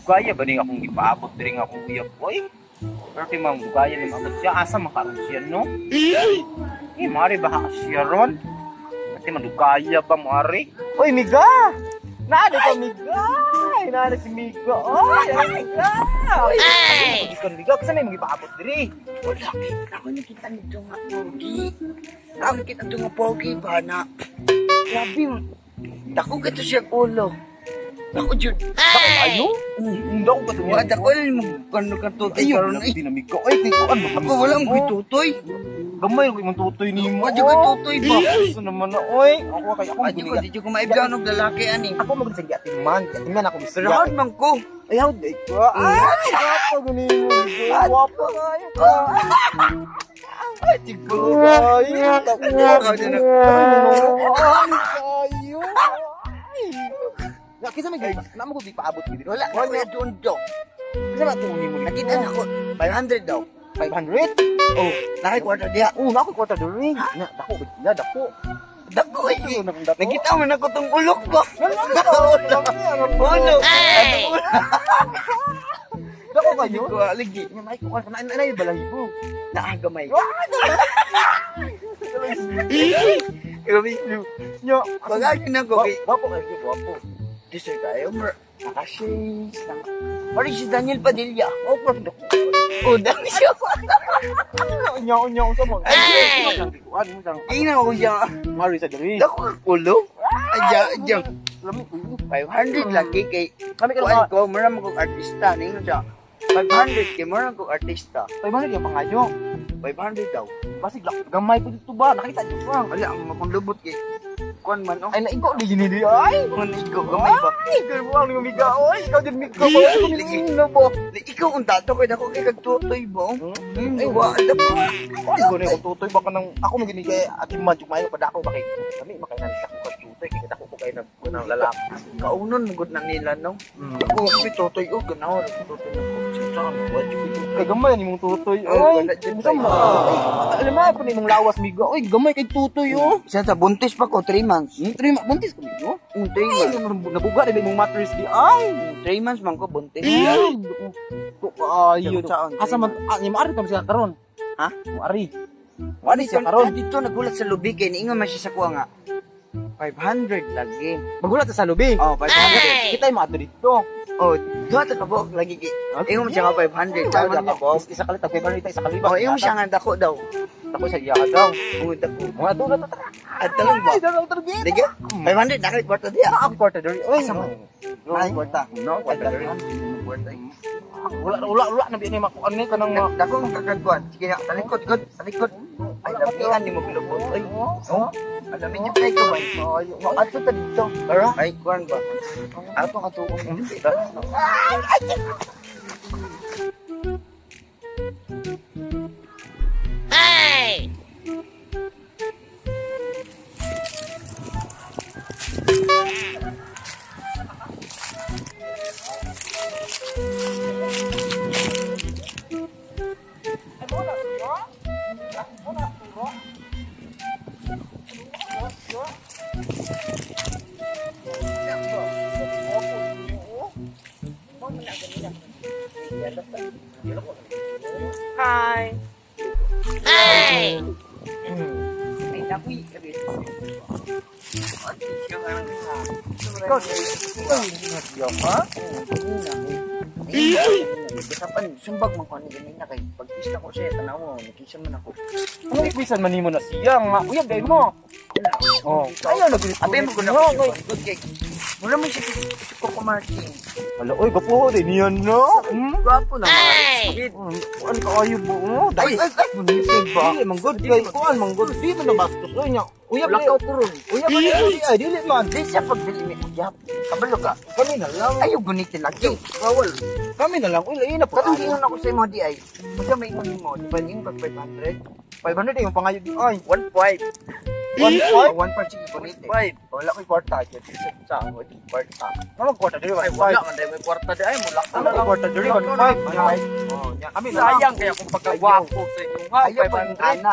Dugaya ba ning akong gipaabot diri nga akong uyab oy? Pero ti mang dugaya ni maabot siya, asa man karon siya no? Eh, mari ba ka siya ron? Pati man dugaya ba mari? Oy, Miga! Naade ka, Miga! Ay, naade si Miga. Oy, ay, Miga! Oy, ay! Miga, kasi may magipaabot diri. Wala kay ako nakita nito nga pogi. Ako nakita nito nga pogi ba na. Grabe. Dako kato siya ulo. Dako jud. Dako ayo? Hindi ako kato. Wa dako mo kano ka tutoy Ayaw, karon di na Miga. Oy, kay kuan ba? Ako wala mo tutoy. Gamay ko imong tutoy nimo. Wa jud ko tutoy ba. Gusto naman na, oy. Ako kay ako Adyo ko di jud ko maibdan og lalaki ani. Ako magud sa giatiman. Giatiman ako Pero bisaya. hawd man ko. Ay, hawd day ko. Ay, gwapo gani mo. Gwapo kayo ka. Ay, tigo. Ay, Ikaw din ako. Ayo. Na kisa may na mo ko di paabot gid. Wala ko ya doon do. Kisa ba tuuni mo? Nakita na ko 500 daw. 500? Oh, nakay kwarta diha. Oh, na ako kwarta diri. Na dako gid na dako. Dako eh. Dako. Nakita mo na ko tong ulok ba? Ulo. Hey! Dako kayo. Ko aligi. Nya may ko na na balahibo. Naagamay. Grabe. Nya, Bagay na ko kay Gwapo kayo, gwapo. Deserve kayo mer. Nakashades. Parang si Daniel Padilla. Oh, pero dako. Oh, dami siya. Nya nya unsa mo? Hey! Kuan mo sang Ay na ko siya. mari sa diri. Dako ang ulo. Adya, adya. Lami 500 lagi kay Kami ka kuan ko mura mo kong artista ningon siya. 500 kay mura kong artista. 500 yung pangayo. 500 daw. Basig lang gamay po dito ba? Nakita niyo ba? Wala ang akong lubot kay kuan man oh. Ay naigo di gini di ay. Kuan igo gamay ba. Ay, girl mo miga oy. Ikaw din miga ko. Lagi. No po. Ikaw ang tato kay dako kay kagtutoy ba? Hmm? Ay, wa da pa. Ay, ko na yung tutoy baka nang ako mo gini kay ating man mayo pa dako ba kay kami makainan sa ko kag tutoy kay dako ko kay nag nang lalaki. Kaunon mo gud na nila no. Mm. Ako ang tutoy oh ganaw ra tutoy na ko. Sa wa jud ko tutoy. Kay gamay ni mong tutoy. Oh, Oy, wala dyan unsa mo? Ay, alam mo ko ni mong lawas miga. Oy, gamay kay tutoy oh. Sa ta buntis pa ko 3 months. Trima, buntis ko migo. 3 Ay, months. nabuga na mong mattress di ay. 3 months man ko buntis. Ay, ko kaayo. Saan? Asa man ah, ni maari pa siya karon. Ha? Maari. Wala siya karon. Dito nagulat sa lubi kay niingon man siya sa kuha nga. 500 lagi. Magulat sa lubi. Oh, 500. Hey! Kita yung maadto dito. Oh, duha ta kabuok lagi kay. Ingon man siya nga 500 daw da kabuok. Isa kalit, 500 isa kalibat. Oh, ingon siya nga dako daw. Ako sa iya daw. Oh, dako. Mga doon na tara. At talong ba? Ay, dalaw target. Sige. 500 na kay kwarta diya. Ako kwarta diri. Oy, Asa man? No, Ay, kwarta. No, kwarta diri. Kwarta. Wala wala wala na biya ni makuan ni kanang mga Dako ang kakagkuan. Sige na, talikod, god, talikod. Ay, lamian ni mo bilubot. Ay, Oh. alamin niyo kay kamay. Ay, Ato ta dito. Tara. Ay, kuan ba? Ato ka tuong. Hey! Hi. Hey! Ay, naku, abi. Ikaw, ikaw, hindi ha? Kasapan, sumbag man ko ani ganina kay pagkista ko siya tanaw mo, nakisa man ako. Anong ikwisan man nimo na siya nga? Uyab dahil mo. Oh, ayaw na gulit. Abi mo ko na ko good kay. Mura man siya si Coco Martin. Hala, oy, gapo din niya no. Hmm? Gwapo na. Hey! Kuan ka ayo mo. Oh, Ay, ay, ay, bunisig ba? Dili man good kay kuan man good. Di man nabastos oy nya. Uyab Wala ni. ka kuron. Uyab ni ay dili man. Di siya pagbili ni uyab. Kabalo ka. Kami na lang. Ayaw gunitin lagi. Bawal. Kami na lang. Uy, lain na po. Katong giingon ako sa imo di ay. Unsa may ingon nimo? Di ba ingon pag 500? 500 yung pangayo di ay. 1.5. 1.5? 1.5 sige gunitin. 5. Wala ko'y kwarta dyan. Sa ako, kwarta. Ano kwarta diri? Ay, wala man dahil may kwarta di ay, mula ka Ano na lang. kwarta diri? 1.5. Oh, nya. Kami na lang. Sayang kaya kung pagkagwapo sa inyo ha, Ayaw pa yung 500. ana.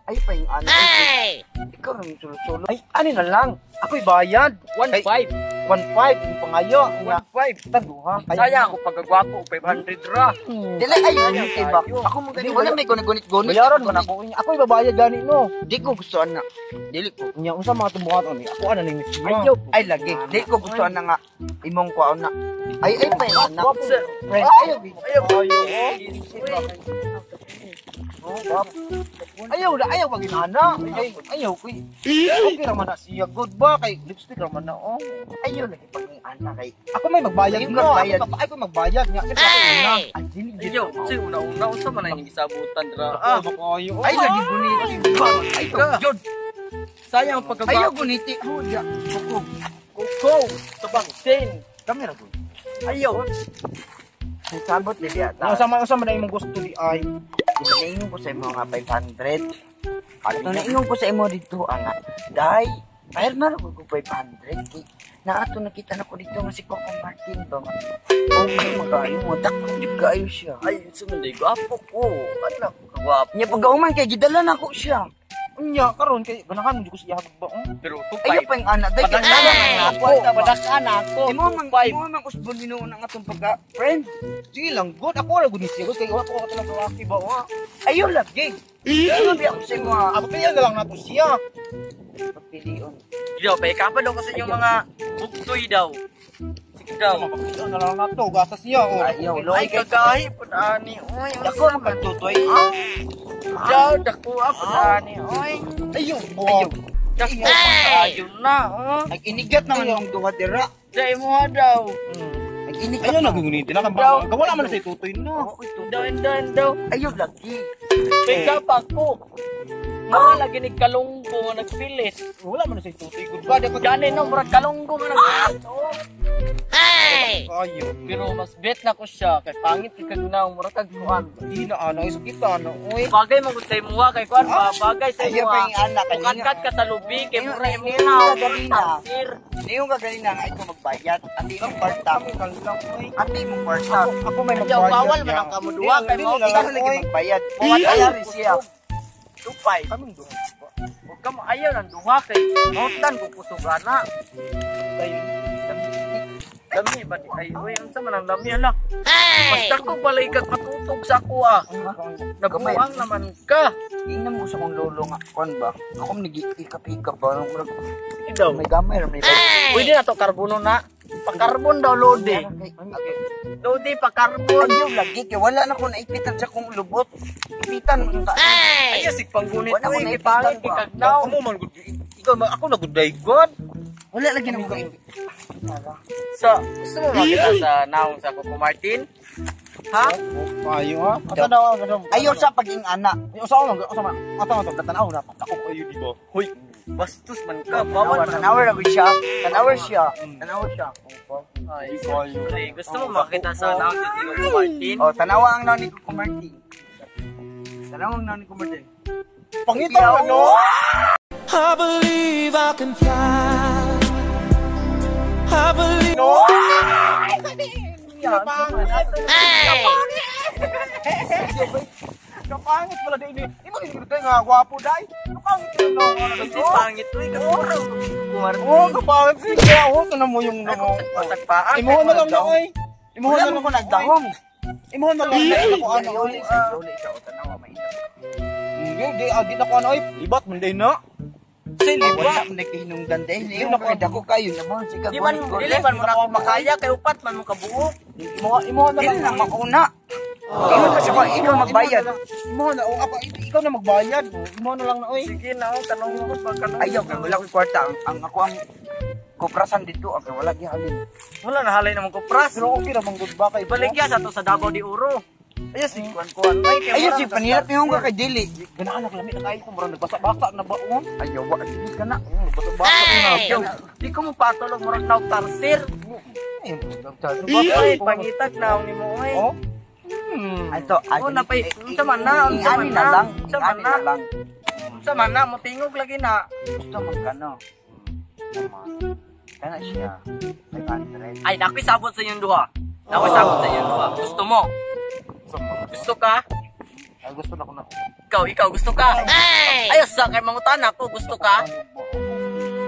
Ayaw pa yung ana. Hey! Ikaw rin sulo-sulo. Ay, ani na lang. Ako'y bayad. 1.5. 1.5 yung pangayo. Nga 1.5. taduha. Sayang ako pagkagwapo, 500 ra. Dili ayo guniti ba. Ako man gani wala may gunit-gunit. Bayaran man ako. Ako ibabayad gani no. Di ko gusto ana. Dili ko. Nya unsa mga tumuhat ani? Ako ana ning siya. Ayaw. Ay lagi. Di ko gusto ana nga imong kuan na. Ay ay pa yung anak. Sir, Friend, ayaw. ayaw. Ayaw. Ayaw na ayaw pag inana. Ay, ayaw ko. Okay ra man na siya good ba kay lipstick ra man na oh. Ayaw lagi pag yung anak kay. Ako may magbayad Ayaw no. magbayad. Ako, ako magbayad nga. Siyempre ako una. Hey! Ay dili gid. Ayaw, say una-una unsa man ang gisabutan ra. Ah, makayo. Ay lagi guniti. Ayaw jud. Sayang ang pagkagwapo. Ayaw guniti. Ho ja. Kuko. Go, tabang sin. Kamera ko. Ayaw. Sabot dili ata. Unsa man imong gusto di ay. Naingon ko sa imo nga 500. Ato naingon ko sa imo dito ang dai. Bayar na ko 500 kay naato nakita na ko dito nga si Coco Martin ba nga. Okay magkaayo mo dako jud kaayo siya. Ay, unsa man day gwapo ko. Anak, kagwapo. Nya pagkauman kay gidala na ko siya. Unya karon kay ganahan mo jud ko siya ba oh. Pero Ayaw 2.5. pa yung anak dai kay Ay! ako. Padakan ako. Imo man 2.5. imo man usbon hinuon ang atong pagka friend. Sige lang good. Ako ra gud ni siya good kay wala ko katulong lalaki ba oh. Ayaw lagi. Ayaw bi ako sa imo ah. Ako pilihan na lang nato siya. Pagpilion. Daw, paikapan daw kasi yung mga buktoy daw. Sige daw. Pilihan na lang nato gasa siya oh. Ayaw Ay, loy kay kagahi po ani. Oy, dako man kagtutoy. Daw, dako ako ani. Oy, Ayaw. Ayaw. dako Ay! kayo na. Oh. Nag-inigat naman yung duha dira. Dai mo ha daw. Nag-inigat. Ayaw na gunitin na kang ba. Wala man na sa tutoy no. Daw, daw, daw. Ayaw lagi. Paikapa ko. Mga lagi ni kalunggo nga nagpilit. Wala man na sa tutoy good ba dapat Gani no, murag kalunggo nga nagpilit. Oh. Hey! kayo. Pero mas bet na ko siya kay pangit kay kagnaw murag kag kuan. Di na ana is kita na oy. Bagay man gud sa imuha kay kuan ba bagay sa Ayaw imuha. pa yung anak kanina. Mukat ka sa lubi kay Ayaw, mura imong ayaw, naw. ganina. Sir, Niyo ka ganina nga ikaw magbayad. Ati imong kwarta. Kami kallang oy. Ati imong kwarta. Ako may Ayaw, magbayad. bawal man ang kamuduwa kay Di mao na Ikaw lang lagi oy. magbayad. Mawat Ayaw rin siya. Tupay. Kaming duha. Huwag ka mo ayaw ng duha kay mautan ko kusugana. Dami ba di ay oy unsa man ang dami ala. Hey! Basta ko pala ikag matutog sa ako ah. Nabuang naman ka. Ingnan mo sa kong lolo nga. Kuan ba? Ako nag-ikap-ikap ba? Murag Sige daw. may gamay ra may Hey! Pwede na to karbono na. Pakarbon daw lodi. Lodi pakarbon. Ayaw lagi kay wala na ko naipitan sa kong lubot. Ipitan man ta. Hey! Ayaw sig panggunit Wala ko oy kay naipitan pangit kay ba? kagnaw. Ako man good. Ikaw man ako na good day god. Wala lagi na ko naipitan. So, gusto mo makita sa naong sa Coco Martin? Ha? Ayo ha. Asa daw asa daw. Ayaw sa paging anak. Ay, usa man usa man. Ato man to tanaw na. Ako kayo di ba? Hoy, bastos man ka. Bawal man. Tanawa ra gud siya. Tanawa siya. Tanawa siya. Ay, siyempre. Gusto mo makita sa naong ni Coco Martin? Oh, tanawa ang naon ni Coco Martin. Tanawa ang naon ni Coco Martin. Pangita mo no. I believe I can fly. I believe. No. Hey! Kapangit pala din eh. Imo din gud nga gwapo dai. Kapangit na no. Kasi pangit oy, kasura ko Coco Martin. Oh, kapangit siya. Oh, kana mo yung Ay, no. kung pasagpaan. Imo na lang na oy. Imo Wala na mo lang ko nagdahom. Imo na lang na ako ano oy. Uli sa uli sa o tanawa mainam. Hindi, di, di na ko ano oy. Libat man din na. Say, Wala liba. mo nagkahinungdan dahil Di niyo na ko- kay dako kayo na mo sige Di man, dili man mo na ako makaya, kay upat man mo kabuo. Imo na Dili lang. na mauna. Ingon ka sa ko, ikaw magbayad. Imo na oh, ako ikaw na magbayad. Imo na lang na oy. Sige na, oh, tanong mo ko pag kanong. Ayaw kay wala koy kwarta ang ako ang kuprasan dito ang wala gihalin. Wala na halay naman ko pras. Pero okay ra man gud ba kay Baligya sa to sa Davao de Oro. Ayaw si kuan kuan. Ay, kay Ayaw mura si na panirap yung ka kay dili. Ganahan ako lami na kayo ko murag nagbasa-basa na ba oh. Ayaw wa sige ka na. Nagbasa-basa na. Hey! Yo, di ko mo patulog murag naog tarsir. Ay, Ay, pangitag naong nimo oy. Oh. Ato, Oh, napay- unsa man na, unsa man Ingani na, na lang, unsa man ingani na. na lang. Unsa man na mo tingog lagi na. Gusto man kano. Kana siya. 500. Ay, nakoy sabot sa inyong duha. Nakoy sabot sa inyong duha. Gusto mo? Gusto ka? Ay, gusto na ko na. Ikaw, ikaw gusto ka? Hey! Ay, sa kay mangutana ko, gusto ka?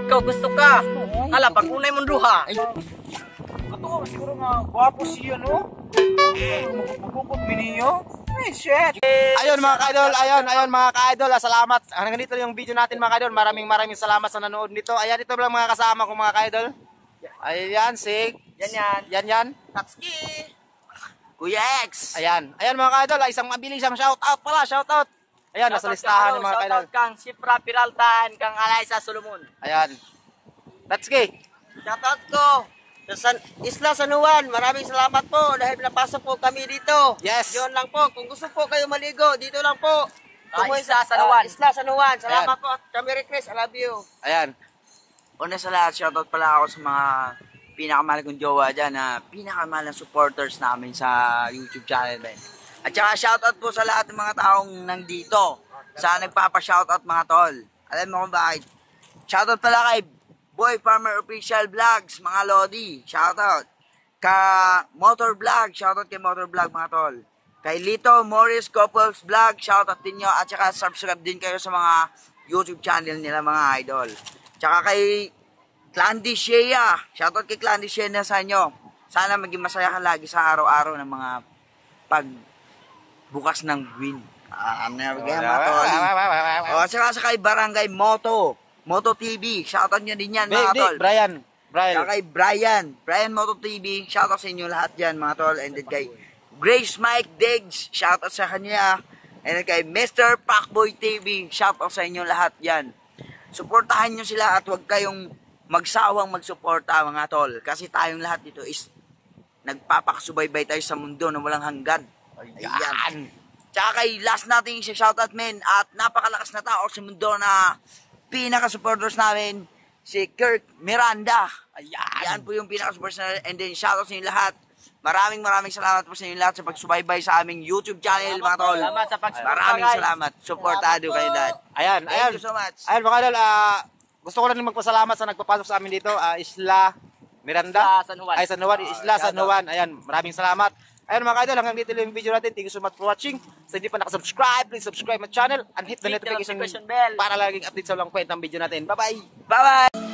Ikaw gusto ka. Hala, pag unay mong duha. Kato, siguro nga, gwapo siya, no? Magugupot mi niyo. Ay, shit! Ayun mga ka-idol, ayun, ayun mga ka-idol, salamat. Hanggang dito yung video natin, mga ka-idol. Maraming maraming salamat sa nanood nito. Ayan, ito lang mga kasama ko, mga ka-idol. Ayan, si... Yan yan. Yan yan. Tatsuki! Kuya X! Ayan. Ayan mga ka-idol, isang mabilis ang shout out pala, shout out. Ayan, nasa listahan ng mga ka-idol. Shoutout kang Sifra Peralta and kang Alaysa Solomon. Ayan. Let's go. Shoutout ko sa Isla San Juan. Maraming salamat po dahil napasok po kami dito. Yes. Yun lang po. Kung gusto po kayo maligo, dito lang po. Isla San Juan. Isla San Juan. Salamat Ayan. po. At kami Chris, I love you. Ayan. Una sa lahat, shoutout pala ako sa mga pinakamahal kong jowa dyan na pinakamahal na supporters namin sa YouTube channel din. At saka shoutout po sa lahat ng mga taong nandito sa nagpapa-shoutout, mga tol. Alam mo kung bakit? Shoutout pala kay Boy Farmer Official Vlogs, mga Lodi. Shoutout. Ka Motor Vlog, shoutout kay Motor Vlog, mga tol. Kay Lito Morris Couples Vlog, shoutout din nyo. At saka subscribe din kayo sa mga YouTube channel nila, mga idol. Tsaka kay Clandy Shea. Shoutout kay Clandy Shea na sa inyo. Sana maging masaya ka lagi sa araw-araw ng mga pagbukas ng win. Ah, ano kaya, mga tol? O, saka sa kay Barangay Moto. Moto TV. Shoutout nyo din yan, mga Di, di, tol. Brian. Brian. Saka kay Brian. Brian Moto TV. Shoutout sa inyo lahat yan, mga tol. And then kay Grace Mike Diggs. Shoutout sa kanya. And then kay Mr. Pacboy TV. Shoutout sa inyo lahat yan. Suportahan nyo sila at huwag kayong magsawang magsuporta, mga tol. Kasi tayong lahat dito is nagpapakasubaybay tayo sa mundo na walang hanggan. Ayan. Tsaka kay last nating shoutout, men, at napakalakas na tao sa mundo na pinaka-supporters namin, si Kirk Miranda. Ayan. Yan po yung pinaka-supporters namin. And then shoutout sa inyo lahat. Maraming maraming salamat po sa inyo lahat sa pagsubaybay sa aming YouTube channel, mga tol. Salamat sa pagsuporta, Maraming guys. salamat. Suportado kayo lahat. Ayan, Thank ayan. you so much. Ayan mga idol, gusto ko lang magpasalamat sa nagpapasok sa amin dito, Isla Miranda. Isla San Juan. Ay, San Juan. Isla San Shout out. Juan. Ayan, maraming salamat. Ayan mga idol, hanggang dito lang yung video natin. Thank you so much for watching. Sa hindi pa nakasubscribe, please subscribe my channel and hit the Click the notification notification bell. para laging update sa walang kwentang video natin. Bye-bye! Bye-bye!